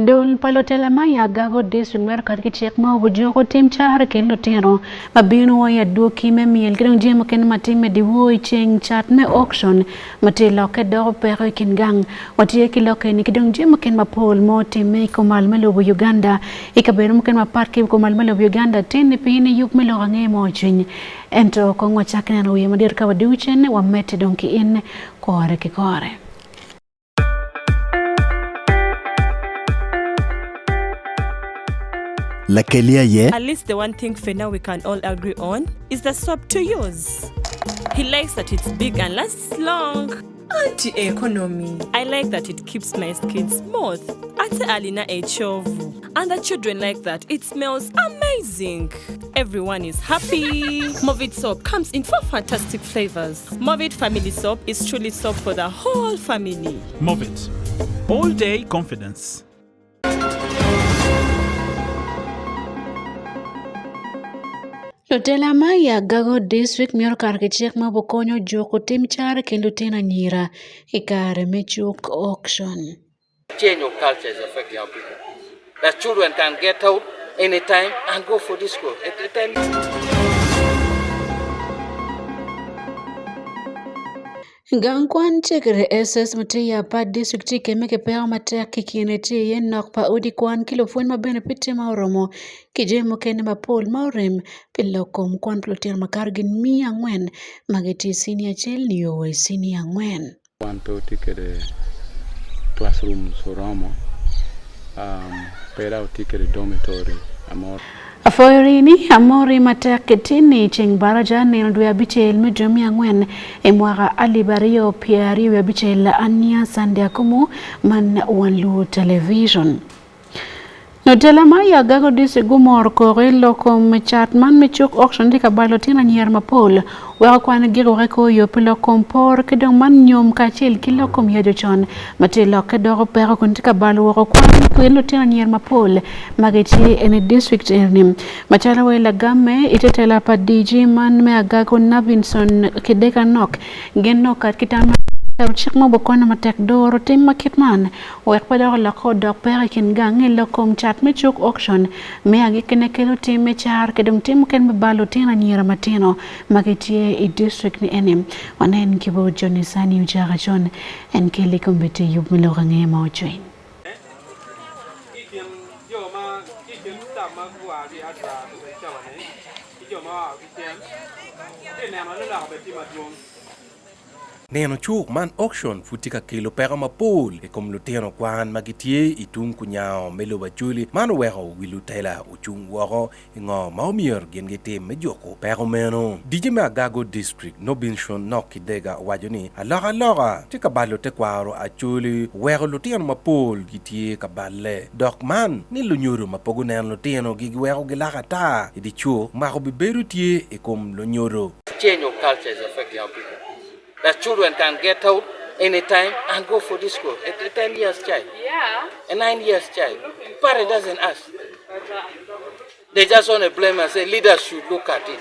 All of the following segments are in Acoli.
Dul pa lutela ma i Agago District myero kati ki cik ma obujuko tim caro i kin lutino ma bino wa i adwoki me myel ki dong jami mukene ma timme dyewor i ceng cat me auction ma tye lokke doko peko i kin gang. Watye ki lok eni ki dong jami mukene mapol ma otimme i kom al me lobo Uganda i kabedo mukene mapat ki kom al me lobo Uganda tin ni piny ni yub me lok ange mo ocwiny. Ento kong wacak neno wiye madit ka wadugo cen wamedde dong ki in kore ki kore. Lakeli aye. At least the one thing Fena we can all agree on is the soap to use. He likes that it's big and lasts long. Anti economy. I like that it keeps my skin smooth. Ate alina ekyovu. And the children like that it smells amazing. Everyone is happy. Movit soap comes in four fantastic flavors. Movit family soap is truly soap for the whole family. Movit. All day confidence. Lutela ma i Agago District myero okato ki cik ma obikonyo juko tim caro i kin lutino anyira i kare me cuk auction. Change of culture is affecting our people. That children can get out anytime and go for this school. At the time. Gang kwan Cekere SS ma tye i Apat District tye kemme ki peko matek ki kine tye iye nok pa odi kwan ki lupwony ma bene pe tye ma oromo ki jami mukene mapol ma orem pi lok kom kwan pa lutino makato gin 400 ma gitye i cinia acel nio wa i cinia angwen. Wan pe watye kwede classrooms oromo pe dok watye kwede dormitory mo. Afoyo ni amori matek tini ceng baraja nino dwe abicel me dwe me angwen i mwaka alip 2025 ania Sunday Akumu man wan Luo Television. Lutela ma i Agago District gumoro koko i lok kom cat man me cuk auction tye ka balo lutino anyira mapol weko kwan gik woko i kor yo pi lok kom por ki dong man nyom kacel ki lok kom yaco con ma tye lokke doko peko kun tye ka balo woko kwan ki lutino anyira mapol ma gitye i district eni macalo wa i lagamme i te tela pa DG man me Agago Navinson Kideka Nok gin okat ki tam cik mo bokono matek doro tim ma kit man Wek pe dok olokke odok peko i kin gang i lok kom cat me cuk auction me agikkine kelo tim me car ki dong tim mukene me balo lutino anyira matino ma gitye i district ni eni. Wanen ki bot Johnny Sani Ojaka con en keli kombeddi yub me lok ange ma ocwiny. Nino cuk man auction pud tye ka kelo peko mapol i kom lutino kwan ma gitye i tung kunyango me lobo Acholi. Man oweko wi lutela ocung woko i ngo ma omyero gin gitim me juko peko meno. Dice me Agago District, Nobinson Nok Kidega owaco ni alokaloka tye ka balo tekwaro Acholi oweko lutino mapol gitye ka balle dok man ni lunyodo ma pe guneno lutinogi giweko gilako ata i dye cuk mako bibedo tye i kom lunyodo. Change of culture is affecting our people. That children can get out anytime and go for this school. A 10 years child, a 9 years child. Parent doesn't ask. They just want to blame and say leaders should look at it.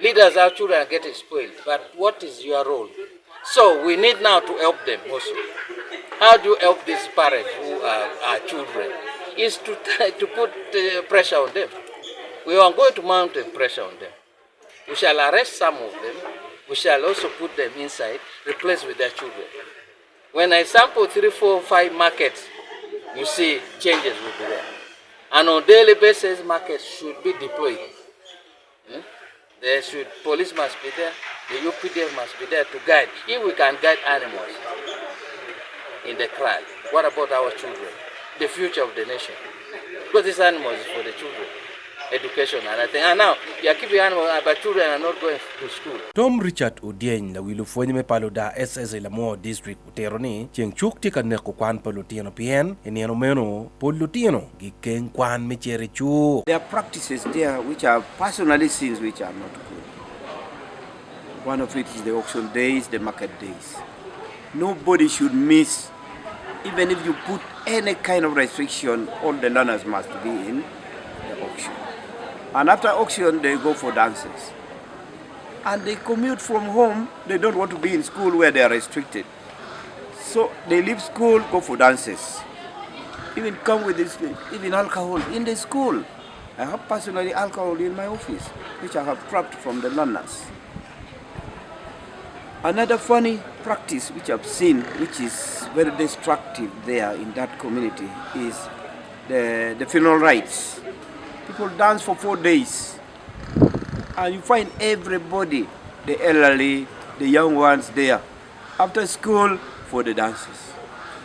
Leaders, our children are getting spoiled. But what is your role? So we need now to help them also. How do you help these parents who are, are children? Is to, to put uh, pressure on them. We are going to mount the pressure on them. We shall arrest some of them. We shall also put them inside, replace with their children. When I sample three, four, five markets, you see changes will be there. And on daily basis, markets should be deployed. Hmm? There should, police must be there, the UPDF must be there to guide. If we can guide animals in the crowd, what about our children? The future of the nation. Because these animals is for the children. Education and I think, and now you are keeping animals, but children are not going to school. Tom Richard Odyeny, lawil opwony me palo daa SS i Lamwo District otito ni ceng cuk tye ka neko kwan pa lutino pien i nino meno pol lutino gikeng kwan me cito i cuk. There are practices there which are personally seen which are not good. One of it is the auction days, the market days. Nobody should miss, even if you put any kind of restriction, all the learners must be in the auction. And after auction, they go for dances. And they commute from home, they don't want to be in school where they are restricted. So they leave school, go for dances. Even come with this, even alcohol in the school. I have personally alcohol in my office, which I have trapped from the learners. Another funny practice which I've seen, which is very destructive there in that community, is the, the funeral rites. People dance for 4 days, and you find everybody, the elderly, the young ones there, after school for the dances.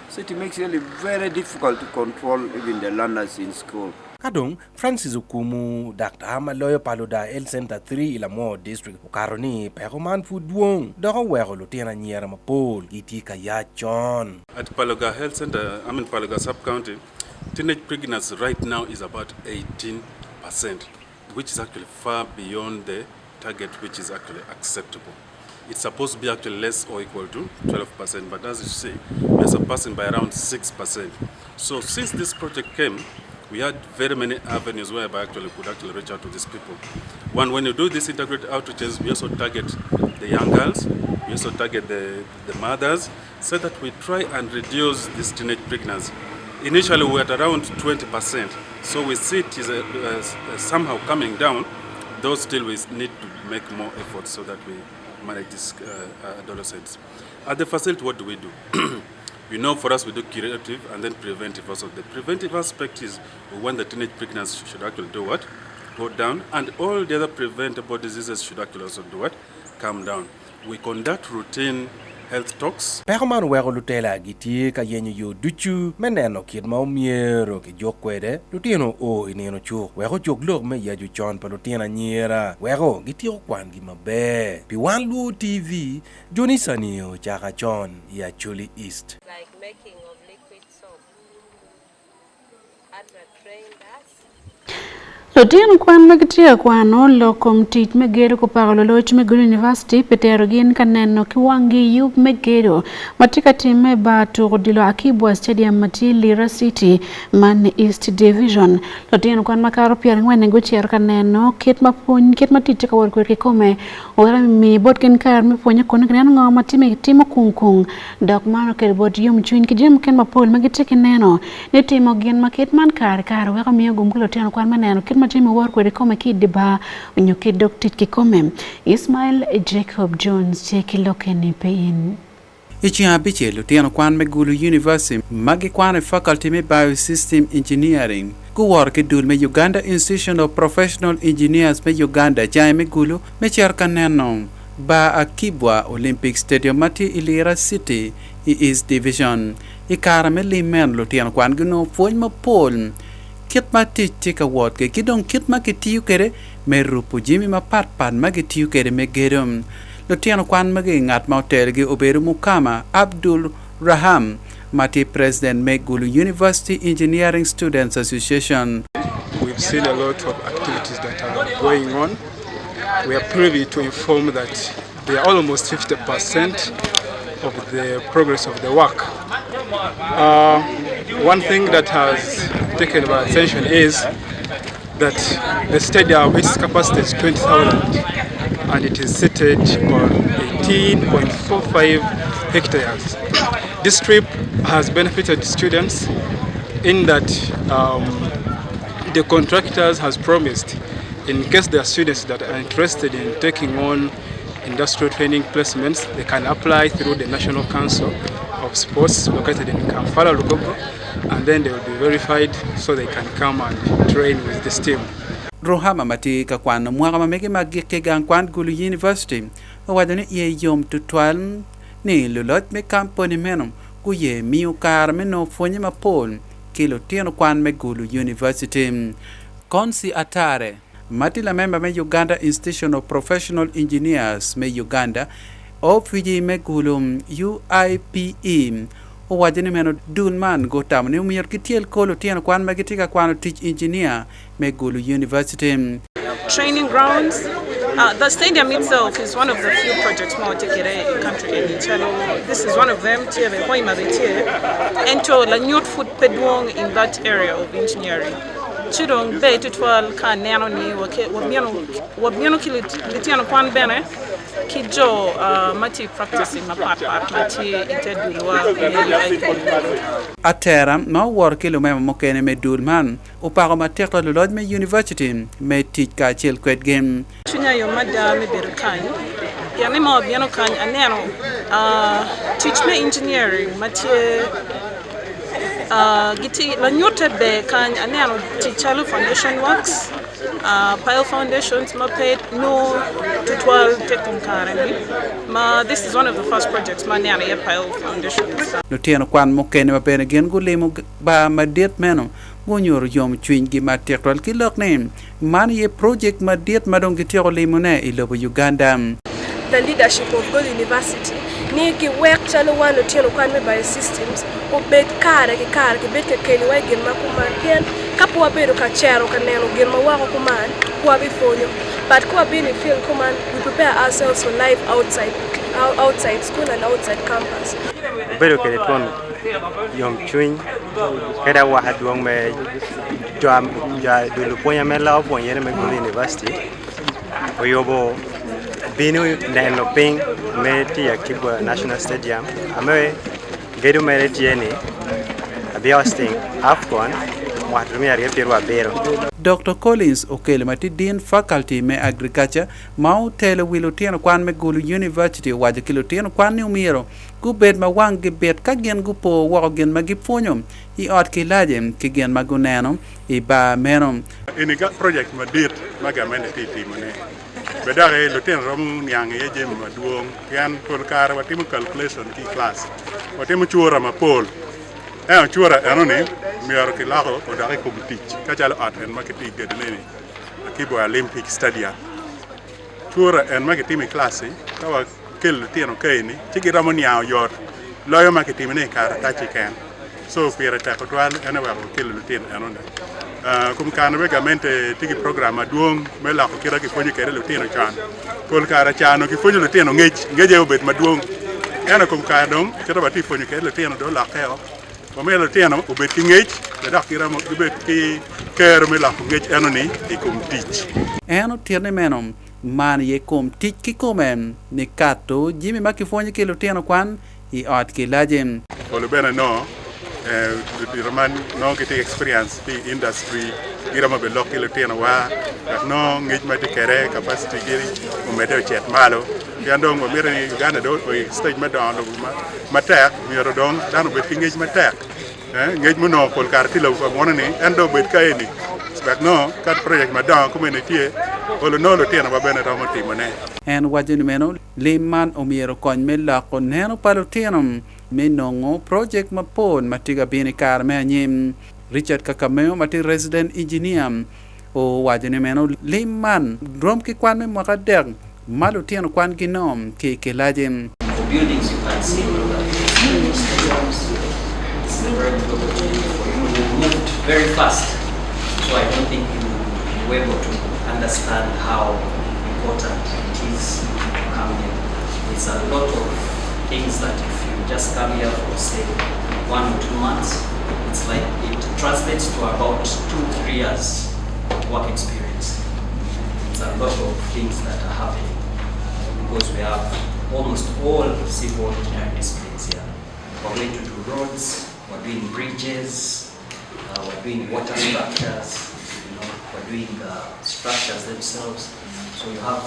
So it makes it really very difficult to control even the learners in school. Ka dong, Francis Okumu, daktar ma loyo Paluda Health Centre 3 i Lamwo District okato ni peko man pud dwong dok oweko lutino anyira mapol gitye ka yac con. At Paluga Health Centre, I mean Paluga Sub-County, teenage pregnancy right now is about 18%, which is actually far beyond the target which is actually acceptable. It's supposed to be actually less or equal to 12%, but as you see, we are surpassing by around 6%. So since this project came, we had very many avenues whereby actually we could actually reach out to these people. One, when you do these integrated outreaches, we also target the young girls, we also target the mothers, so that we try and reduce this teenage pregnancy. Initially, we were at around 20%, so we see it is somehow coming down, though still we need to make more efforts so that we manage these adolescents. At the facility, what do we do? You know, for us, we do curative and then preventive also. The preventive aspect is we want the teenage pregnancy should actually do what? Go down, and all the other preventable diseases should actually also do what? Come down. We conduct routine health talks. Peko man oweko lutela gitye ka yenyo yo ducu me neno kit ma omyero kijuk kwede lutino o i nino cuk wek ojuk lok me yaco con pa lutino anyira weko gityeko kwangi maber. Pi Wan Luo TV, Johnny Sani ocaka con i Acholi East. Like making of liquid soap. ADRA trained us. Lutino kwan ma gitye ka kwano lok kom tic me gedo kupako luloc me Gulu University pi tero gin ka neno ki wanggi yub me gedo ma tye ka timme i bar tuko odilo Akibwa Stadium ma tye Lira City man East Division. Lutino kwan makato 40 gucito ka neno kit ma pwony kit ma tic tye ka wot kwede kikome wek mi bot gin kare me pwonye kun gineno ngo ma time timo kung kung dok man okelo bot yomcwiny ki jami mukene mapol ma gitye ki neno ni timo gin ma kit man kare kare weko miyo gum ki lutino kwan me neno kit ma jami wot kwede kome ki i di bar nyo ki dog tic kikome. Ismail Jacob Jones tye ki lokke ni pe in. I ceng abicel, lutino kwan me Gulu University ma gikwano i Faculty me Biosystem Engineering guwoto ki dul me Uganda Institution of Professional Engineers me Uganda jange me Gulu me cito ka neno bar Akibwa Olympic Stadium ma tye i Lira City i East Division. I kare me lim meno, lutino kwan ginongo pwony mapol kit ma tic tye ka wot kwede ki dong kit ma kitiyo kwede me rupo jami mapatpat ma gitiyo kwede me gedo. Lutino kwan magi ngat ma otelogi obedo Mukama Abdul Raham ma tye president me Gulu University Engineering Students Association. We've seen a lot of activities that are going on. We are privy to inform that they are almost 50% of the progress of the work. One thing that has taken our attention is that the stadium, its capacity is 20,000 and it is seated on 18.45 hectares. This trip has benefited students in that the contractors has promised, in case there are students that are interested in taking on industrial training placements, they can apply through the National Council of Sports located in Kampala, Lugogo, and then they will be verified so they can come and train with this team. Ruhama ma tye ka kwano mwaka ma mege ma agikki gang kwan Gulu University owaco ni iye yom tutwal ni luloc me kampuni meno guye miyo kare me nongo pwonye mapol ki lutino kwan me Gulu University. Konsi Atare, ma tye lamemba me Uganda Institution of Professional Engineers me Uganda, Opwiji me Gulu, UIPE, owaco ni meno dul man gutamo ni omyero gityel kor lutino kwan ma gitye ka kwano tic injinia me Gulu University. Training grounds. The stadium itself is one of the few projects ma otekere i country eni calo this is one of them tye bene Hoima bene tye ento lanyut pud pe dwong in that area of engineering ci dong ber tutwal ka aneno ni wabino ki litino kwan bene. Ki jo ma tye i practicing mapat pat ma tye i te dulwa me UIP. Atera ma owoto ki lumema mukene me dul man opako matek la luloc me univaciti me tic kacel kwedgi. Cwinya yom mada me bedo kany pien ni ma wabino kany aneno tic me engineering ma tye gitye lanyute ber kany aneno tic calo foundation works. Pile foundations ma pe nongo tutwal te kom kare-ni ma this is one of the first projects ma aneno iye pile foundations. Lutino kwan mukene ma bene gin gulimo bar madit meno gunyuto yomcwinygi matek twal ki lok ni man aye projek madit ma dong gityeko limone i lobo Uganda. The leadership of Gulu University ni giwek calo wan lutino kwan me biosystems obed kare ki kare kibed ka keliwa i gin ma kuman pien ka pe wabedo ka cero ka neno gin ma woko kuman pe wabipwonyo but ka wabino i field kuman we prepare ourselves for life outside outside school and outside campus. Wabedo kwede twon yomcwiny kadi awaka dwong me jo lupwonye me loko pwonyere me Gulu University oyubo bino neno piny me tye i Akibwa National Stadium ame gedo mere tye ni abi hosting AFCON mwaka 2027. Dokta Collins okelo ma tye Dean Faculty me Agriculture ma otelo wi lutino kwan me Gulu University owaco ki lutino kwan ni omyero gubed ma wanggi bit ka gin gupo woko gin ma gipwonyo i ot kilace ki gin ma guneno i bar meno. Eni project madit ma gamente tye timone be doki lutino romo niang iye jami madwong pien pol kare watimo calculation ki i class watimo cura mapol ento cura enoni myero kiloko odok i kom tic ka calo ot en ma kitye ka gedone ni Akibo Olympic Stadium cura en ma kitimo i class-ci ka wakelo lutino kaeni ci giromo niang oyot loyo ma kitimone i karatac keken. So pire tek tutwal en aye weko kelo lutino enoni. Kom kare bene gamente tye ki program madwong me loko kit ma kipwonyo kwede lutino con. Pol kare ca onongo kipwonyo lutino ngec, ngec aye obed madwong. Ento kom kare dong kit ma watye ka pwonyo kwede lutino dong olokkeo. Wamito lutino obed ki ngec dok gibed ki kero me loko ngec enoni i kom tic. En otito ni meno man aye kom tic kikome nikato jami ma kipwonyo ki lutino kwan i ot kilaci. Olo bene nongo ludito man nongo gitye ki experience ki i industry giromo bene lok ki lutinowa wek nongo ngec ma tye kwede capacity gi omedde ocit malo pien dong wamito ni Uganda dong o i stage me dongo lobo matek myero dong dano obed ki ngec matek ngec munongo pol kare tye i lobo pa munu ni en dong obed ka eni wek nongo ka project madongo kumeni tye olo nongo lutinowa bene romo timone. En waco ni meno Lim man omyero okony me loko neno pa lutino me nongo projek mapol ma tye ka bino i kare me anyim. Richard Kakameo ma tye Resident Engineer owaco ni meno lim man rom ki kwan me mwaka adek ma lutino kwan ginongo ki i kilaci. The buildings you can see all over the stadiums. It's a very good opportunity for you. We moved very fast, so I don't think you were able to understand how important it is to come here. There's a lot of things that if you just come here for say 1 or 2 months, it's like it translates to about 2-3 years work experience. It's a lot of things that are happening because we have almost all civil engineering disciplines here. We're going to do roads, we're doing bridges, we're doing water structures, we're doing the structures themselves. So you have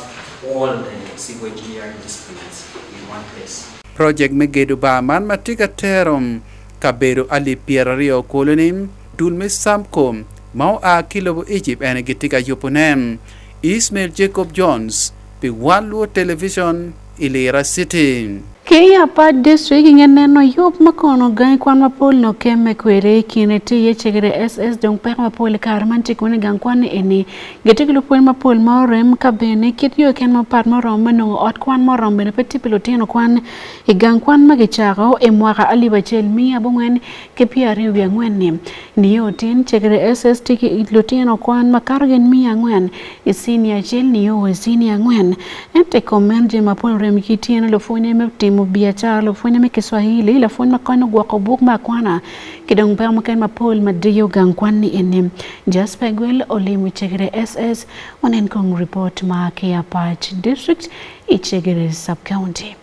all the civil engineering disciplines in one place. Projek me gedo bar man ma tye ka tero kabedo alip 20 kulu-ni, dul me Samco ma oa ki lobo Egypt ene gitye ka yubone. Ismail Jacob Jones pi Wan Luo Television i Lira City. Ki i Apac District i nge neno yub ma kono gangi kwan mapol nongo kemme kwede i kine tye iye cegere SS dong peko mapol i kare man tye kune i gang kwan ni eni gitye ki lupwony mapol ma orem ka bene kit yo keken mapat ma oromo me nongo ot kwan ma oromo bene pe tye pi lutino kwan i gang kwan ma gicako i mwaka 1924 ni nio tin cegere SS tye ki lutino kwan makato gin 400 i sinia 1 nio i sinia 4 ento i kom meno jami mapol orem ki tyene lupwonye me timo timo biacara lupwonye me Kiswahili, lapwony ma konyo gwoko buk me akwana ki dong peko mukene mapol ma diyo gang kwan ni eni. Jasper Gwel olimo Chegere SS wanen kong report ma ki Apac District i Chegere Sub-County.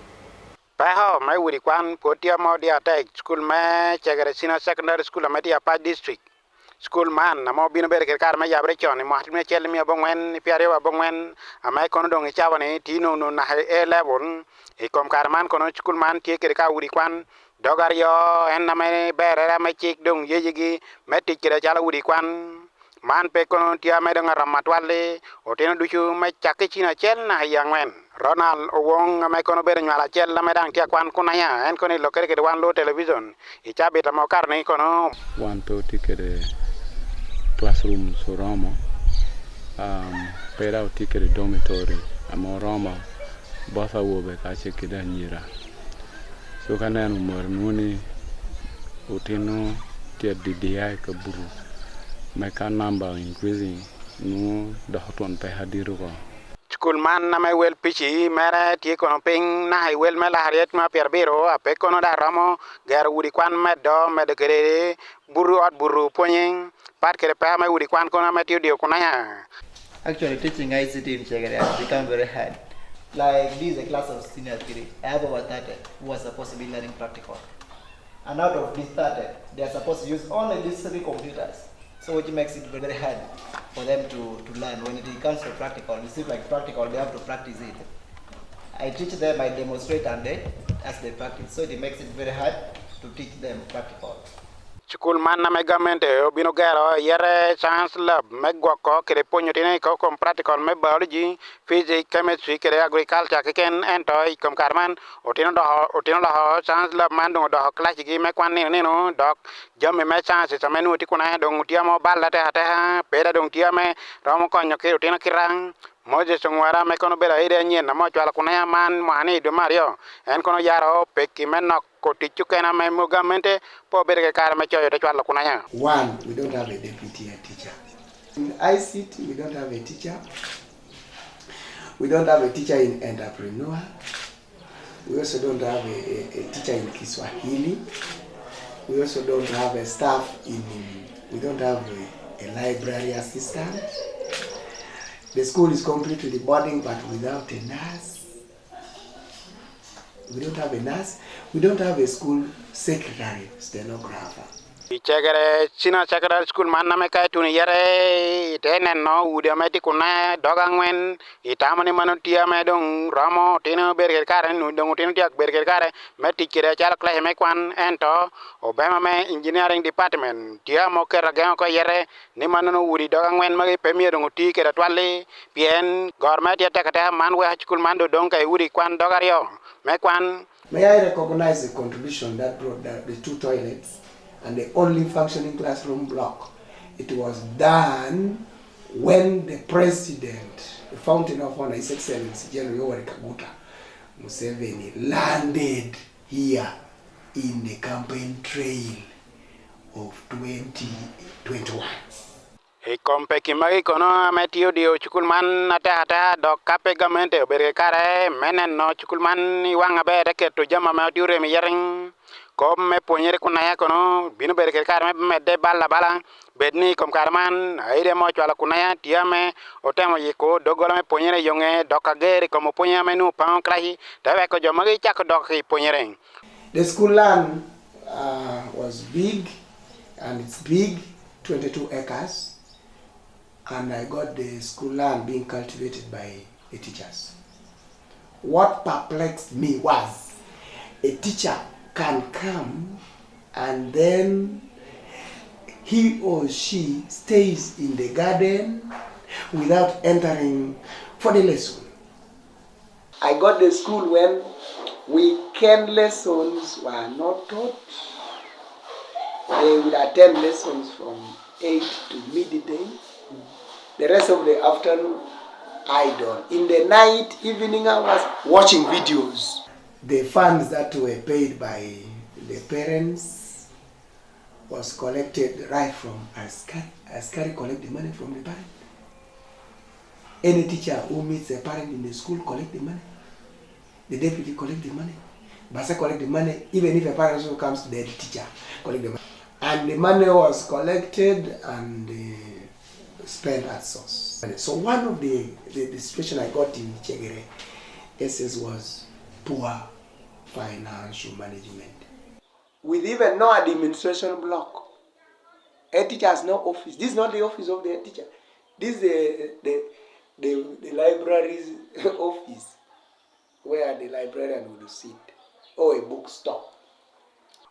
Peko me udi kwan pwod tye ma odiyo atek i cukul me Chegere Senior Secondary School ma tye i Apac District. Cukul man ame obino bedo kede kare me yabere con i mwaka miya acel miya abongwen ki pyeraryo wiye abongwen ame kono dong i cawa ni tye nongo naka i A level. I kom kare man kono cukul man tye kede ka udi kwan dog aryo en ame berere me cik dong yecigi me tic kede calo udi kwan. Man pe kono tye ame dong aromo matwal-li otino ducu me cakke i cin acel naka i angwen. Ronald Owong ame kono obedo nywal acel ame dang tye akwan kun aya en kono i lokere kede wan luo television i cabit ame okato ni kono. Wan pe watye kede classrooms oromo, pe dok watye kede dormitory ame oromo bot awobe kacel kede anyira. So ka aneno mot inongo ni otino tye adidiya i kabuto me ka number increasing nongo doko twon peko adit oko. Cukul man ame wel pici mere tye kono piny naka i wel me lakaryec ma pyerabiro ape kono dok romo gero udi kwan medo medo kwede butu ot butu pwonye pat kwede peko me udi kwan kono ame tye odiyo kunaya. Actually teaching ICT in Chegere has become very hard. Like this is a class of senior 3. I have over 30 who are supposed to be learning practical. And out of these 30, they are supposed to use only these 3 computers. So which makes it very hard for them to learn. When it comes to practical, it seems like practical, they have to practice it. I teach them, I demonstrate, and they, as they practice. So it makes it very hard to teach them practical. Cukul man ame gamente obino gero yere science lab me gwoko kede pwonyo tine i kom practical me biology, physics, chemistry kede agriculture keken ento i kom kare man otino doko otino loko science lab man dong odoko kilacigi me kwan nino nino dok jami me sciences ame nongo tye kune dong tye ma oballe atek ateka peda dong tye ame romo konyo ki lutino kirang Moses Ongwara me kono obedo aide anyen ame ocwalo kunaya man mwaka ni i dwe me aryo en kono oyaro pekki me nok ko tic cukena me gamente pe obedo ki kare me coyo te cwalo kunaya. One, we don't have a deputy head teacher. In ICT, we don't have a teacher. We don't have a teacher in entrepreneur. We also don't have a teacher in Kiswahili. We also don't have a staff in, we don't have a library assistant. The school is completely boarding but without a nurse. We don't have a nurse. We don't have a school secretary, stenographer. I Cegere Senior Secondary School man ame ka ituni yere ite neno udi ame tye kune dog angwen itamo ni mano tye ame dong romo otino bedo kede kare ni dong otino tye ka bedo kede kare me tic kede calo kilaci me kwan ento obema me engineering department tye ame oketo agengo ko iyere ni mano nongo udi dog angwen magi pe myero dong oti kede atwal-li pien goro mere tye tek ateka man weko cukul man dong odong ka i udi kwan dog aryo me kwan. May I recognize the contribution that brought the two toilets and the only functioning classroom block. It was done when the president, the fountain of honor, His Excellency General Yoweri Kaguta Museveni, landed here in the campaign trail of 2021. I kom pekki magi kono ame tiyo diyo cukul man atek ateka dok ka pe gamente obedo ki kare me neno cukul man i wang aber te keto jami ame otiyo rem i yering kop me pwonyere kunaya kono bino bedo ki kare me medde bal abala bed ni i kom kare man aide mo ocwalo kunaya tye ame otemo yiko doggola me pwonyere i yonge dok kager i kom opwonye ame nongo opango kilaci te weko jo magi cako dok i pwonyere. The school land was big and it's big 22 acres and I got the school land being cultivated by the teachers. What perplexed me was a teacher can come and then he or she stays in the garden without entering for the lesson. I got the school when weekend lessons were not taught. They would attend lessons from 8 to midday. The rest of the afternoon, idle. In the night, evening hours, watching videos. The funds that were paid by the parents was collected right from Askari. Askari collect the money from the parent. Any teacher who meets a parent in the school collect the money. The deputy collect the money. Bursar collect the money, even if a parent also comes to the head teacher, collect the money. And the money was collected and spent at source. So one of the, the, the situation I got in Chegere SS was poor financial management. With even no administration block. Head teacher has no office. This is not the office of the head teacher. This is the, the, the, the library's office where the librarian would sit or a bookstore.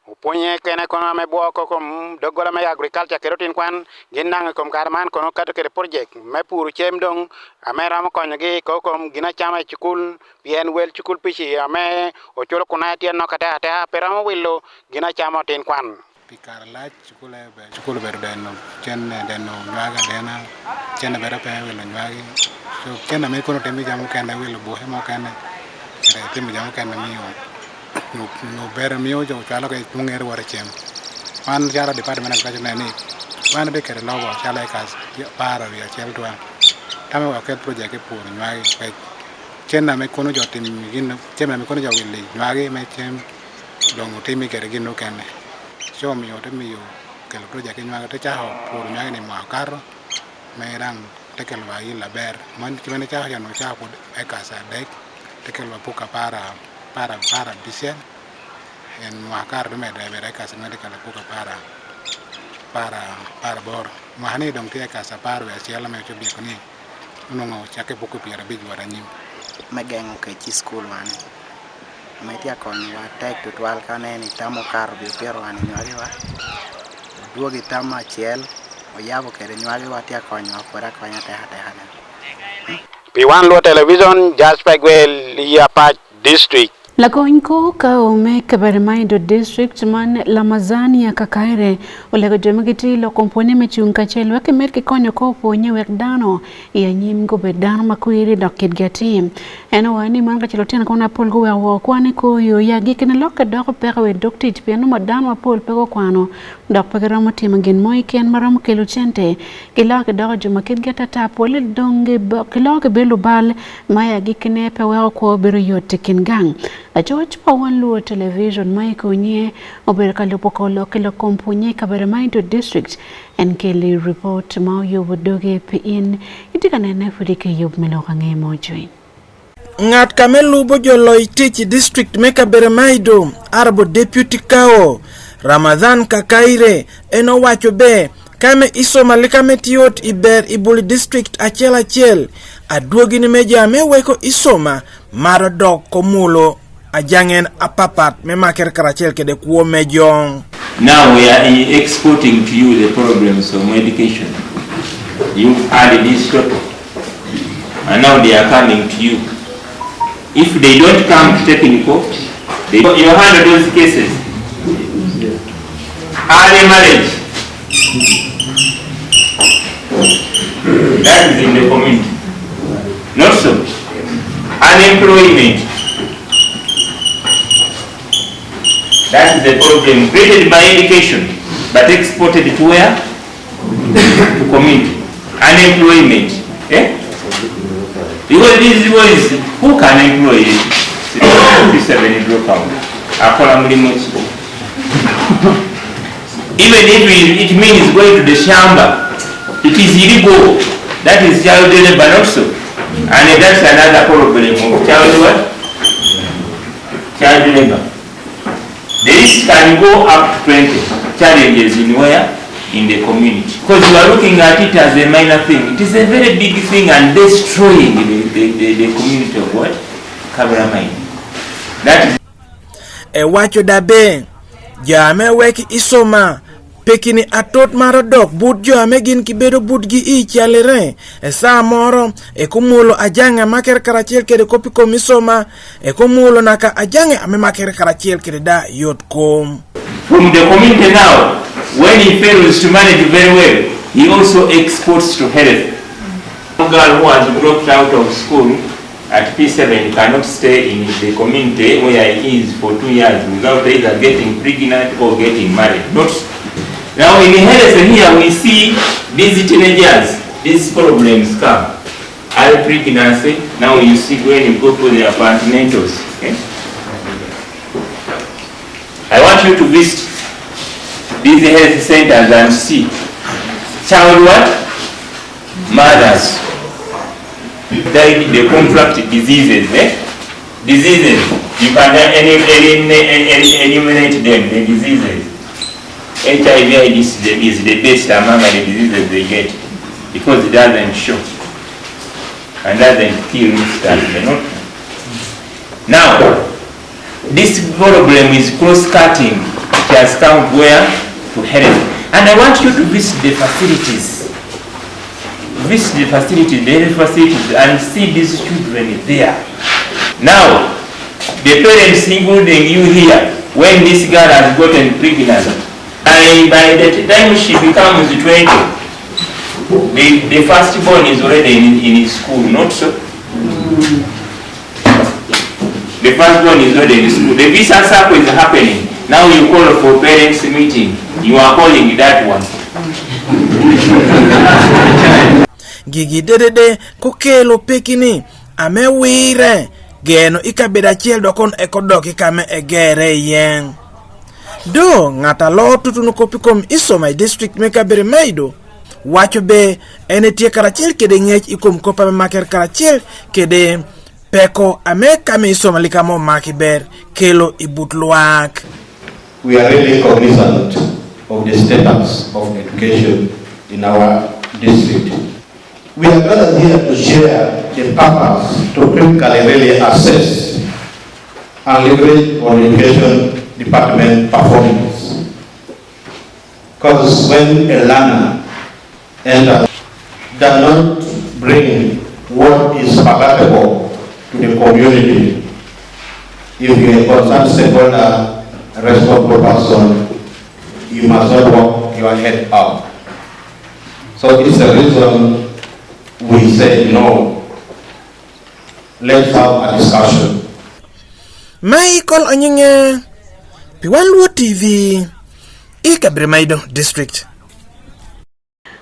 Opwonye kene kono ame bwo ko kom doggola me agriculture kede otin kwan gin nang i kom kare man kono kato kede project me puru cem dong ame romo konyogi ko kom gin acama i cukul pien wel cukul pici ame oculo kunai tyen nok atek ateka pe romo wilo gin acama otin kwan. Pi kare lac, cukul aye obedo cukul obedo deno cene deno nywagi adena cene bedo pe wilo nywagi so cene ma kono timo jami mukene wilo buke mukene kede timo jami mukene miyo nyo bedo miyo jo cwalo ki mungere wot i cem man calo department of agriculture neno ni wan watye kede lobo calo acres 21 twal tame wek waket project ki puro nywagi wek cene ma kono jo timo gin cene ma kono jo wilo nywagi me cem dong otimi kede gin mukene ci omiyo te miyo kelo project ki nywagi te cako puro nywagi ni mwaka okato me dang te kelo wa yil aber man ki mene cako can ocako pud acres adek te kelo wa puk apar apar apar abicel en mwaka okato te medo bedo acres angwen te kelo puk apar apar apar aboro mwaka ni dong tye acres 11 me obyeko ni onongo ocakke puk 50 wot anyim. Me gengo kec i cukul wani ma tye ka konyowa tek tutwal ka aneno i tam okato obi opito wan inywagiwa odwogo i tam me acel oyabo kede nywagiwa tye ka konyowa pwod akonya tek ateka ne. Pi wan Luo Television, Jasper Gwel, i Apac District. Lakony ko ka ome Kaberamaido District man Lamazania Kakaire olego jo ma gitye i loko pwonye me cung kacel wek kimed ki konyo ko pwonye wek dano i anyim gubed dano ma kwiri dok kitgi atir. En owaco ni man kacel lutino kwan mapol guweko woko kwan i kor yo ya gikine lokke doko peko i dog tic pien nongo dano mapol pe gukwano dok pe giromo timo gin mo keken ma romo kelo cente. Gilokke gidoko jo ma kitgi atata pole dong gilokke gibedo lubal ma i agikkine pe weko kwo bedo yot i kin gang. Lacoc pa Wan Luo Television ma i Konye obedo ka lubo kor lok ki lok kom pwonye i kabedo ma Ido District. En keli ripot ma oyubo doge pi in. Itye ka nene pud ki yub me lok ange mo cwiny. Ngat ka me lubo jo loyo tic i district me Kaberamaido, Arabo Deputy Kao, Ramadhan Kakaire, en owaco be, Ka me isoma lika me tiyot i ber i buli district acel acel, adwogi ni me ja me weko isoma maro dok komulo ajangen apapat me makere karacel kede kwo me jo. Now we are exporting to you the problems of education. You've had this total. And now they are coming to you. If they don't come to technical, they, you handle those cases. Early marriage. That is in the community. Not so. Unemployment. That is the problem created by education, but exported to where? To community. Unemployment. Eh? Because these boys, who can employ 57 dropout? Akola mulimu ki? Even if it means going to the shamba, it is illegal. That is child labor, not so. And that's another problem of child what? Child labor. The list can go up to 20 challenges in where? In the community. Because you are looking at it as a minor thing. It is a very big thing and destroying the community of what? Kaberamaido. That is Ewaco dabe, Jo ame wek isoma, pekini atot maro dok but jo ame gin kibedo butgi i calire. E saa moro, eko mulo ajange makere karacel kede kopi kom isoma, eko mulo naka ajange ame makere karacel kede da yot kom. From the community now, when he fails to manage very well, he also exports to health. A girl who has dropped out of school at P7 cannot stay in the community where he is for 2 years without either getting pregnant or getting married. Not now in health here we see these teenagers, these problems come. Early pregnancy, now you see when you go for the apartmentals. Okay? I want you to visit these health centers and see child what? Mothers. They, they contract diseases, eh? Diseases. You can eliminate them, the diseases. HIV AIDS is the best among the diseases they get because it doesn't show and doesn't kill instantly. Not? Now, this problem is cross-cutting. It has come where? To health. And I want you to visit the facilities. Visit the facilities, the health facilities, and see these children there. Now, the parents, including you here, when this girl has gotten pregnant, by, by the time she becomes 20, the, the firstborn is already in, in school, not so? The firstborn is already in school. The visa circle is happening. Now you call for parents meeting. You are calling that one. Gigi dedede kokelo pekini ame wire geno i kabedo acel dok on eko dok i kame egere iye. Do ng'at alo tutunu kopi kom isoma i district me kabedo maido wacho be en etye karacel kede ngec i kom kop ame maker karacel kede peko ame kame isoma li kame omaki ber kelo i but lwak. We are really cognizant of the status of education in our district. We are gathered here to share the purpose to critically really assess and leverage on education department performance. Because when a learner enters, does not bring what is palatable to the community. If you are a concerned stakeholder, a responsible person, you must not walk your head up. So it's the reason we say no. Let's have a discussion. Michael Onyinge, pi Wan Luo TV, i Kabedo District.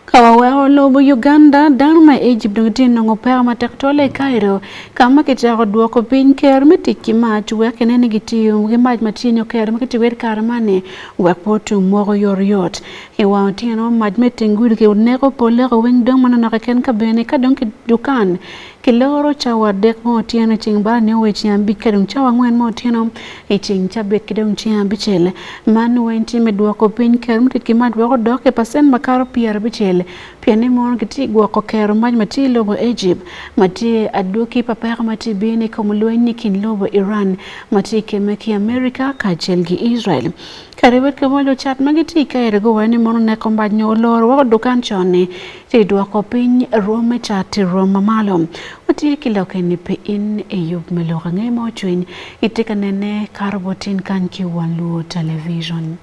Ka waweko lobo Uganda, dano ma Egypt dong tye nongo peko matek twal i Cairo, ka ma kicako dwoko piny ker me tic ki mac wek kine ni gitiyo ki mac ma tye nyo ker ma kitiyo kwede kare mani wek pe otum woko yotoyot. I wang otyeno, mac me teng gudo ki neko polle ko weng dong manonok keken ka bene ka dong ki dukan kiloro cawa adek ma otyeno i ceng bara nio wa i ceng abic ka dong cawa angwen ma otyeno i ceng cabit ki dong ceng abicel. Man weng tye me dwoko piny kero me tic ki mac wek odok i pacent makato 50 pien ni mono gitye gwoko kero mac ma tye i lobo Egypt ma tye adwoki pa peko ma tye bino i kom lweny i kin lobo Iran ma tye kemme ki Amerika kacel ki Israel. Kadi bed ka mo lucat ma gitye i Cairo guwaco ni mono neko mac nyo oloro woko dukan con-ni ci dwoko piny rwom me cat i rwom mamalo. Watye ki lokke ni pe in i yub me lok ange mo cwiny itye ka nene kato botin kany ki Wan Luo Television.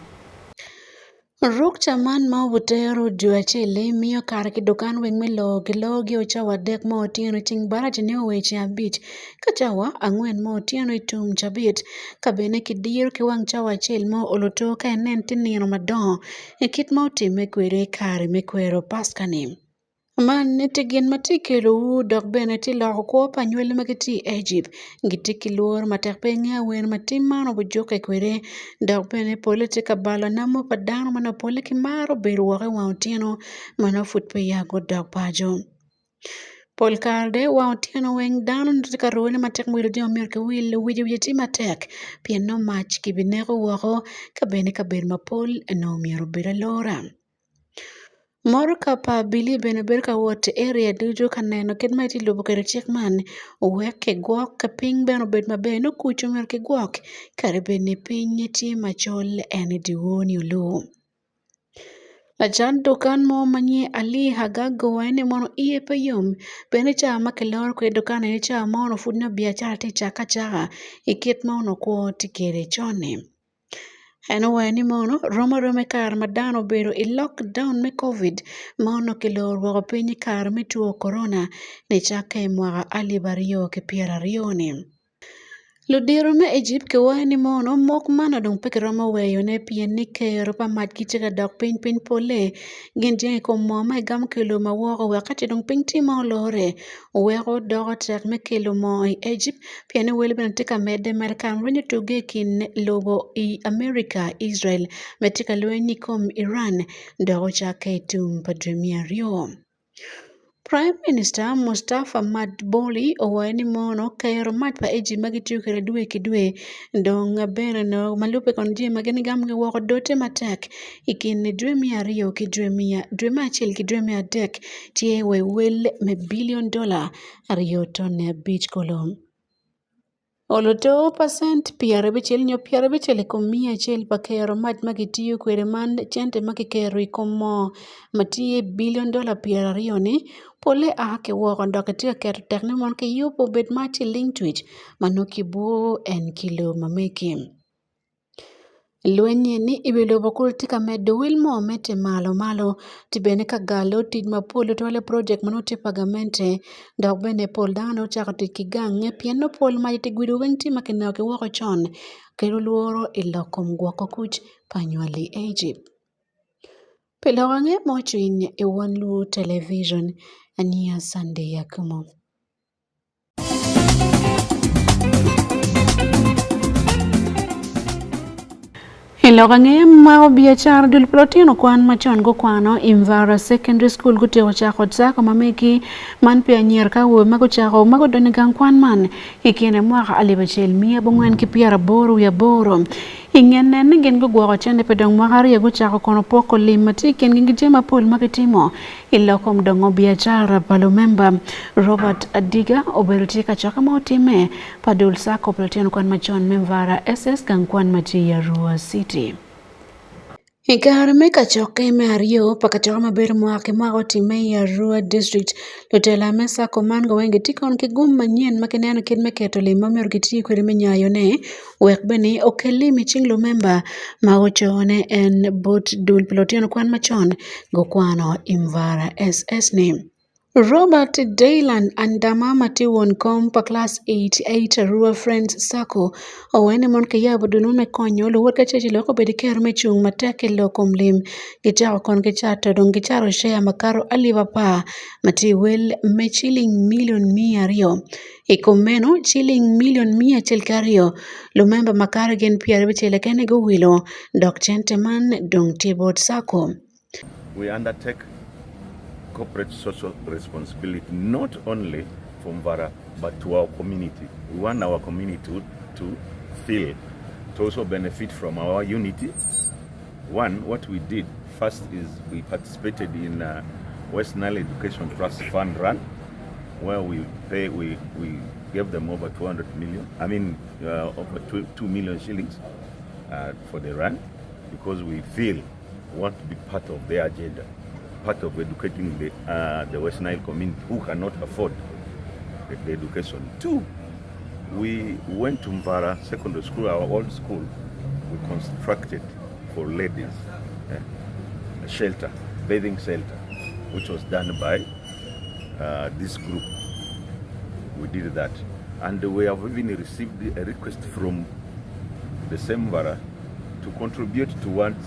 Rukca man ma obutero dwe acel-li miyo kare ki dukan weng me loo gilogi o cawa adek ma otyeno i ceng baraja nio wa i ceng abic ka cawa angwen ma otyeno i tum cabit ka bene kidiro ki wang cawa acel ma oluto ka enen tye nino madongo i kit ma otimme kwede i kare me kwero Paska-ni. Man tye gin ma tye kelowu dok bene tye loko kwo pa anywali ma gitye i Ejipt. Gitye ki lworo matek pe inge awene ma tim man obijukke kwede dok bene polle tye ka balo namo pa dano ma nongo polle ki maro bedo woko i wang otyeno ma nongo pud peya gudok paco. Pol kare de wang otyeno weng dano tye ka rune matek wilo jami myero ki wil wiye wiye tye matek pien nongo mac kibineko woko ka bene kabedo mapol nongo myero obed alora. Motoka pa abili bene bedo ka wot i area ducu ka neno kit ma itye lubo kwede cik man wek kigwok piny bene obed maber nongo kuc myero kigwok kadi bed ni piny tye macol en i dyewor ni oluu. Lacat dukan mo ma nyinge Ali Hagago waco ni mono iye pe yom pien i cawa ma kiloro kwede dukan aye cawa ma onongo pud nongo biacara tye ka cakke acaka i kit ma onongo kwo tye kwede con-ni. En owaco ni mono rom aroma i kare ma dano obedo i lockdown me covid ma onongo kiloro woko piny i kare me two korona nicakke i mwaka 2020-ni. Ludiro me Ejipt kiwaco ni mono mok man dong pe kiromo weyone pien ni kero pa mac gitye ka dok piny piny polle gin jenge i kom moo ma igamo ki i lobo ma woko wek ka ce dong piny tye ma olore weko doko tek me kelo moo i Ejipt pien ni wel bene tye ka medde mere ka lweny otugge i kin lobo i Amerika, Israel ma tye ka lweny i kom Iran dok ocakke i tum pa dwe me aryo. Prime Minister Mustafa Madbouly owaco ni mono kero mac pa Egypt ma gitiyo kwede dwe ki dwe dong bene no ma lubbe kon jami ma gin gamo ki woko dote matek i kin dwe me aryo ki dwe me acel ki dwe me adek tye wa i wel me bilion dola aryo tone abic kulu. Oluto pacent 50 nyo 50 i kom miya acel pa kero mac ma kitiyo kwede man cente ma kiketo i kom moo ma tye bilion dola 20 ni polle a ki woko dok kitye ka keto tek ni mon kiyub obed ma ciling twic ma nongo kibwo en kilo ma megi. Lweny ni i wi lobo kulu tye ka medo wel moo mete malo malo tye bene ka galo tic mapol tutwale project ma nongo tye pa gamente dok bene pol dano ocako tic ki gange pien nongo pol mac tye gudo weng tye ma kineko ki woko con kelo lworo i lok kom gwoko kuc pa nywal i Ejipt. Pi lok ange mo cwiny i won luo television ania Sunday Akumo. I lok ange ma biacara dul pa lutino kwan macon gukwano i Mvara Secondary School gutyeko cako sako ma megi man pi anyira ka awobe ma gucako ma gudonyo i gang kwan man i kine mwaka 1988. I nge nen ni gin gugwoko cente pi dong mwaka aryo gucako kono poko lim ma tye i kingi ki jami mapol ma gitimo i lok kom dongo biacara pa lumemba. Robert Adiga obedo tye ka cokke ma otimme pa dul Sacco pa lutino kwan macon me Mvara SS gang kwan ma tye i Arua City. I kare me kacokke me aryo pa kacokke ma bedo mwaka ki mwaka otimme i Arua District, lutela me Sacco man guweng gitye kon ki gum manyen ma kineno kit me keto lim ma myero giti kwede me nyayone wek bene okel lim i cing lumemba ma ocone en bot dul pa lutino kwan macon gukwano i Mvara SS ni. Robert Daylan Andama ma tye won kom pa Class 88 Arua Friends Sacco owaco ni mon kiyabo dul mo me konyo luwot kacel ci lok obedo ki kero me cung matek i lok kom lim gicako kon gicato dong gicato share makato alip apar ma tye i wel me ciling milion 200 i kom meno ciling milion 102 lumemba makato gin 60 kene guwilo dok cente man dong tye bot Sacco. We undertake corporate social responsibility not only for Mvara but to our community. We want our community to feel, to also benefit from our unity. One, what we did first is we participated in West Nile Education Trust Fund Run, where we pay, we gave them over 200 million, I mean over 2 million shillings for the run, because we feel we want to be part of their agenda, part of educating the West Nile community who cannot afford the education. Two, we went to Mvara Secondary School, our old school. We constructed for ladies a shelter, bathing shelter, which was done by this group. We did that. And we have even received a request from the same Mvara to contribute towards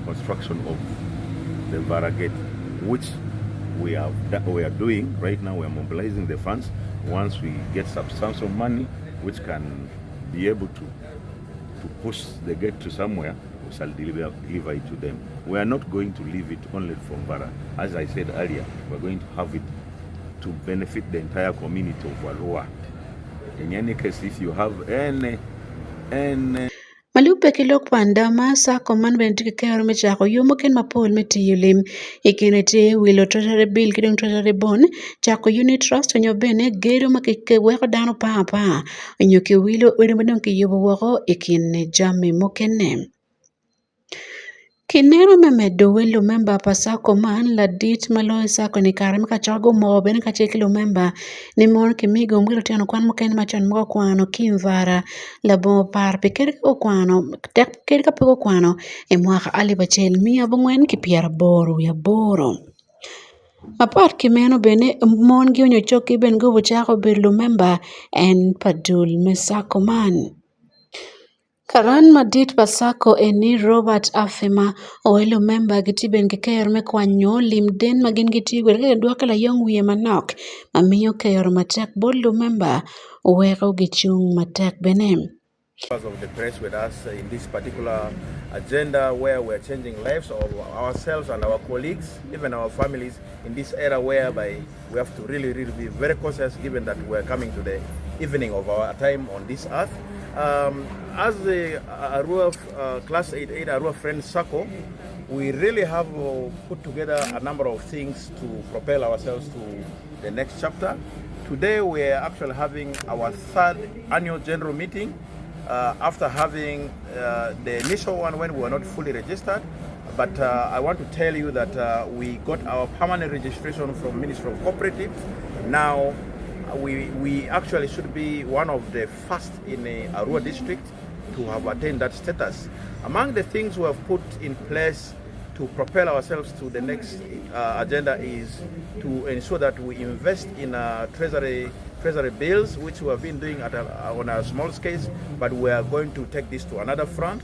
construction of the Mvara Gate, which we are doing right now. We are mobilizing the funds. Once we get substantial money, which can be able to push the gate to somewhere, we shall deliver it to them. We are not going to leave it only for Mvara. As I said earlier, we are going to have it to benefit the entire community of Arua. In any case, if you have any Ma lubbe ki lok pa Andama, Sacco man bene tye ki kero me cako yo mukene mapol me tiyo lim. I kine tye wilo treasury bill ki dong treasury bond, cako unit trust onyo bene gedo ma kiweko dano pang apanga onyo kiwilo odi ma dong kiyubo woko i kin jami mukene. Kineno me medo wel lumemba pa Sacco man ladit ma loyo Sacco ni kare me kacokke gumoko bene kacel ki lumemba ni mon kimigo ki lutino kwan mukene macon ma gukwano ki Mvara labongo par pi kadi ka gukwano tek kadi ka pe gukwano i mwaka 1988. Mapat ki meno bene mon gi onyo coggi bene gubucako bedo lumemba en pa dul me Sacco man. Karan madit pa Sacco eni Robert Afema owelo memba gitye bene ki kero me kwanyo lim den ma gin gitiyo kwede ka gidwoke layong wiye manok ma miyo kero matek bot lumemba weko gicung matek bene. Of the press with us in this particular agenda where we are changing lives of ourselves and our colleagues, even our families, in this era whereby we have to really, really be very cautious given that we are coming to the evening of our time on this earth. Um, as the Arua uh, Class 88 Arua Friends Circle, we really have uh, put together a number of things to propel ourselves to the next chapter. Today we are actually having our third annual general meeting uh, after having uh, the initial one when we were not fully registered. But uh, I want to tell you that uh, we got our permanent registration from Ministry of Cooperatives. Now we, we actually should be one of the first in the Arua district to have attained that status. Among the things we have put in place to propel ourselves to the next uh, agenda is to ensure that we invest in uh, treasury treasury bills, which we have been doing at a, on a small scale, but we are going to take this to another front.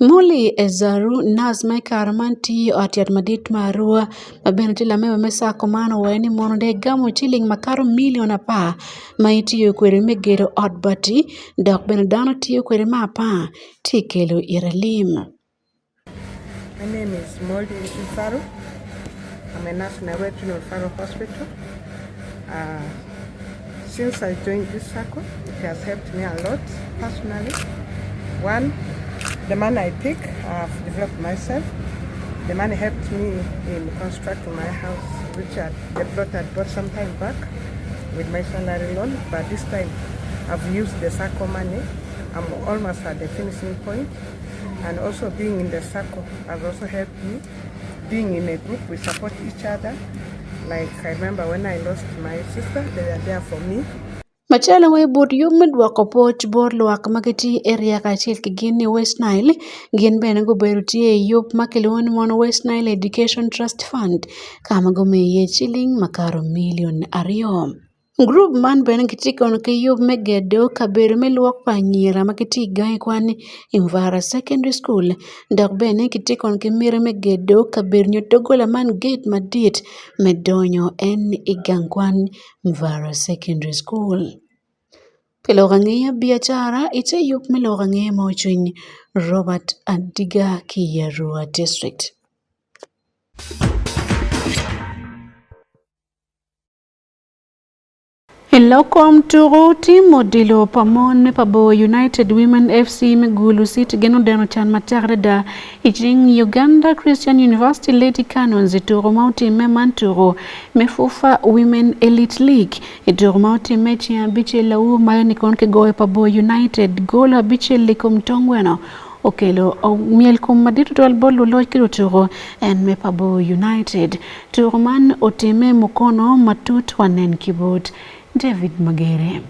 Molly Ezaru nas ma i kare man tye i ot yat madit ma Arua ma bene tye lamemba me Sacco man owaco ni mono dong egamo ciling makato milion apar ma itiyo kwede me gedo ot bati dok bene dano tiyo kwede me apar tye kelo ite lim. My name is Molly Ezaru. I'm a nurse in Arua General Referral Hospital. Uh, since I joined this circle, it has helped me a lot personally. One, the money I pick, I've developed myself. The money helped me in constructing my house, which I, the plot I bought some time back with my salary loan. But this time, I've used the circle money. I'm almost at the finishing point. And also being in the circle has also helped me. Being in a group, we support each other. Like I remember when I lost my sister, they were there for me. Macalo wai but yub me dwoko pwoc bot lwak ma gitye i area kacel ki gin i West Nile gin bene gubedo tye i yub ma kilwongo ni mono West Nile Education Trust Fund ka ma gumiyo iye ciling makato milion aryo. Gurup man bene gitye kono ki yub me gedo kabedo me lwok pa anyira ma gitye i gangi kwan i Mvara Secondary School dok bene gitye kono ki miti me gedo kabedo nyo doggola man gate madit me donyo en i gang kwan Mvara Secondary School. Pi lok angeya biacara ite yub me lok angeya ma ocwiny Robert Adiga ki i Arua District. I lokom tuku tim odilo pa mon me pa Bor United Women FC me Gulu City gin odeno can matek adada i cing Uganda Christian University Lady Canons i tuku ma otimme man tuku me FUFA Women Elite League i tuku ma otimme ceng abicel lawur malo ni kon kigoyo pa Bor United gol abicel i kom tongweno okelo myel kom madit tutwal bot luloc ki lutuku en me pa Bor United. Tuku man otimme mukono matut wanen ki bot David Magere.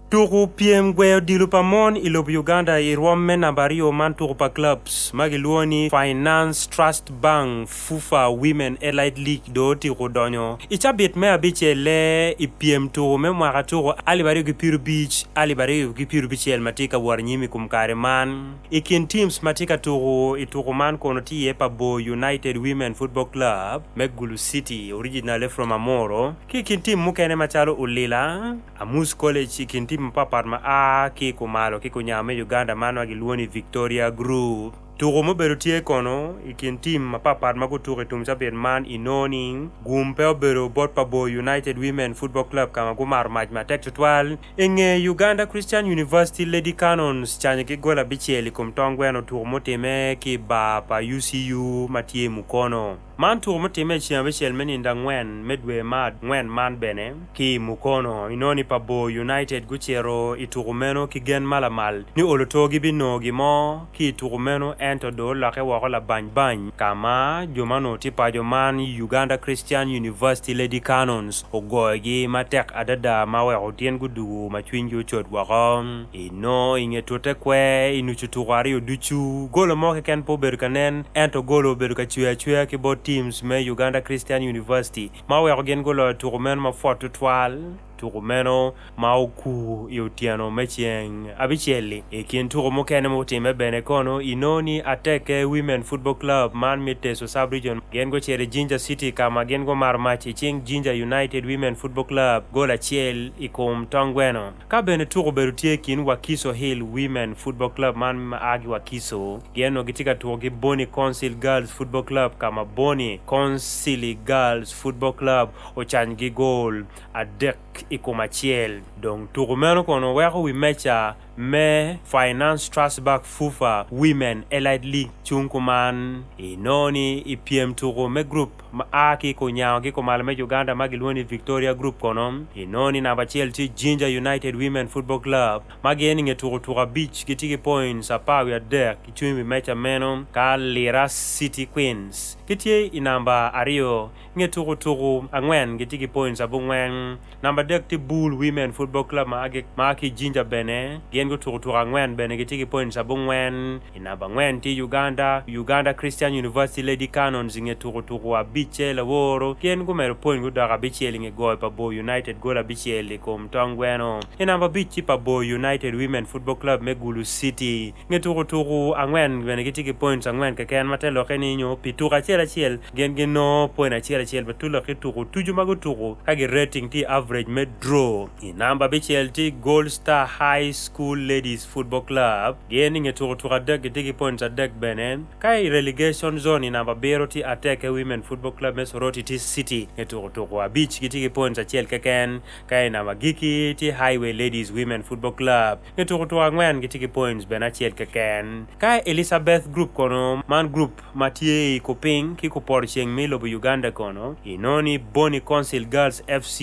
Tuku pyem gweyo odilo pa mon i lobo Uganda i rwom me namba aryo man tuku pa clubs ma gilwongo ni Finance Trust Bank FUFA Women Elite League dong otyeko donyo i cabit me abicelle i pyem tuku me mwaka tuku 2050, 2060 ma tye ka wot anyim i kom kare man. I kin teams ma tye ka tuku i tuku man kono tye iye pa Bor United Women Football Club me Gulu City, originally from Amoro, ki i kin team mukene macalo Olila, Amus College i kin team mapat pat ma a ki i kumalo ki kunyango me Uganda man ma gilwongo ni Victoria Group. Tuku mubedo tye kono i kin team mapat pat ma gutuko i tum cabit man inongo ni gum pe obedo bot pa Bor United Women Football Club ka ma gumato mac matek tutwal I nge Uganda Christian University Lady Canons canyo ki gol abicel i kom tong gweno tuko mutime ki i bar pa UCU ma tye i Mukono. Man tuko mutime i ceng abicel me nindo angwen me dwe ma angwen man bene ki i Mukono. Inongo ni pa Bor United gucito i tuko meno ki gen ma lamal ni olo to gibinongo gin mo ki i tuko meno ento dong olokke woko labany bany ka ma jo ma onongo tye paco man Uganda Christian University Lady Canons ogoyogi matek adada ma oweko gin gudugo ma cwinygi ocot woko. Inongo i nge tute kwer i nucu tuko aryo ducu, golo mo keken pe obedo ka nen ento golo obedo ka cwer acwera ki bot teams me Uganda Christian University ma oweko gin guloyo tuko meno ma pwot tutwal. Tuko meno ma okur i otyeno me ceng abicel-li. I kin tuko mukene mutimme bene kono inongo ni Ateke Women Football Club man me Teso Sub-Region gin gucito i Jinja City ka ma gin gumato mac i cing Jinja United Women Football Club gol acel i kom tong gweno. Ka bene tuko obedo tye i kin Wakiso Hill Women Football Club man ma a ki Wakiso gin onongo gitye ka tuko ki Boni Council Girls Football Club ka ma Boni Councili Girls Football Club ocanygi gol adek i kom acel. Dong tuko meno kono weko wi meca me Finance Trust Bank FUFA Women Elite League cung kuman. Inongo ni i pyem tuko me gurup ma a ki i kunyango ki kumalo me Uganda ma gilwongo ni Victoria Group kono, inongo ni namba acel tye Jinja United Women Football Club ma gin i nge tuko tuko abic gitye ki points 13 gicung i wi meca meno ka Lira City Queens gitye i namba aryo. Nge tuku tuku angwen gitye ki points abongwen. Namba adek tye Bull Women Football Club ma a ki i Jinja bene. Gin gutuku tuku angwen bene gitye ki points abongwen. I namba angwen tye Uganda, Uganda Christian University Lady Canons i nge tuku tuku abicce laworo. Gin gumedo point gudoko abicel i nge goyo pa Bor United gol abicel i kom tong gweno. I namba abic tye pa Bor United Women Football Club me Gulu City. Nge tuku tuku angwen bene gitye ki points angwen keken ma te lokke ni nyo pi tuku acel acel gin ginongo point acel acel ma tulle ki tuku tucu ma gutuku ka gi rating tye average me draw. I namba abicel tye Gold Star High School Ladies Football Club gin i nge tuku tuku adek gitye ki points adek bene. Ka i relegation zone i namba abiro tye Ateke Women Football Club me Soroti City nge tuku tuku abic gitye ki points acel keken. Ka i namba agikki tye Highway Ladies Women Football Club Nge tuko tuko angwen gitye ki points bene acel keken. Ka Elizabeth Group kono, man group ma tye i kupiny ki kupoto ceng me lobo Uganda kono, inongo ni Boni Council Girls FC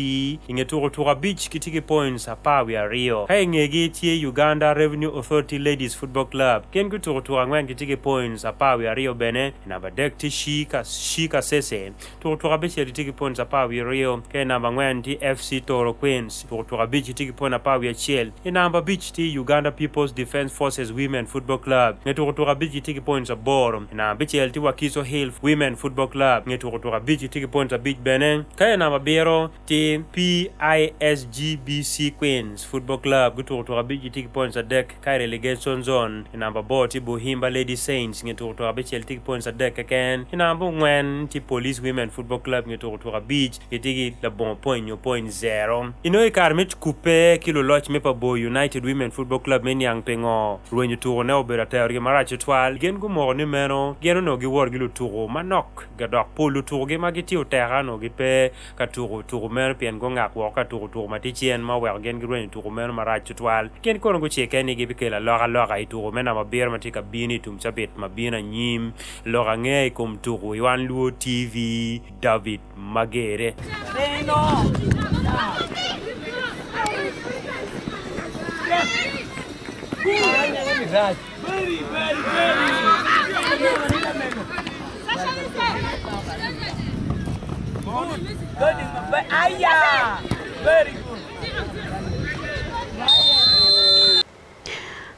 i nge tuko tuko abic gitye ki points 12. Ka i ngegi tye Uganda Revenue Authority Ladies Football Club, gin gutuko tuko angwen gitye ki points 12 bene. I namba adek tye She Kasese Tuko tuko abicel gitye ki points 12, ka i namba angwen tye FC Toro Queens. Tuko tuko abic gitye ki point 11. I namba abic tye Uganda People's Defence Forces Women Football Club. Nge tuko tuko abic gitye ki points aboro. I namba abicel tye Wakiso Hill Women Football Club. Nge tuko tuko abic gitye ki points abic bene. Ka i namba abiro tye PISGBC Queens Football Club. Gutuko tuko abic gitye ki points adek. Ka i relegation zone, i namba aboro tye Buhimba Lady Saints nge tuko tuko abicel tye ki points adek keken. I namba ongwen tye Police Women Football Club nge tuko tuko abic gitye ki labongo point nyo point zero. Inongo i kare me kubbe ki luloc me pa Bor United Women Football Club me niang pingo rwenyo tuko ne obedo atergi marac tutwal, gin gumoko ni meno gin onongo giwot ki lutuko manok dok pol lutukogi ma gitye oteka onongo gipe ka tuko tuko meno pien gungak woko ka tuko tuko ma tye cen ma oweko gin girwenyo tuko meno marac tutwal. Gin kono gucikke ni gibikelo alokaloka i tuko me namba abiro ma tye ka bino i tum cabit ma bino anyim. Lok angeya i kom tuko i Wan Luo TV, David Magere.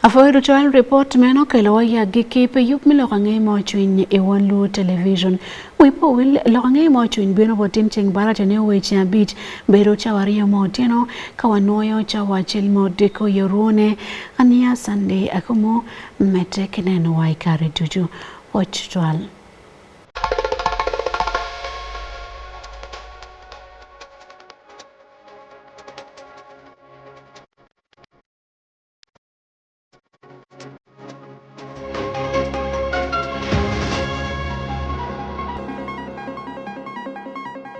Afoyo twal report meno kelo wa ya giki pe yup mi lok ange mo chwiny e wan luo television. Wipo wil lok ange mo chwiny bino botin cheng bara chane weche abich bedo chawa ariyo mo otieno ka wanuoyo chawa achiel mo odiko yoruone ania Sunday akomo mete kineno wa ikare ducu. Wach twal.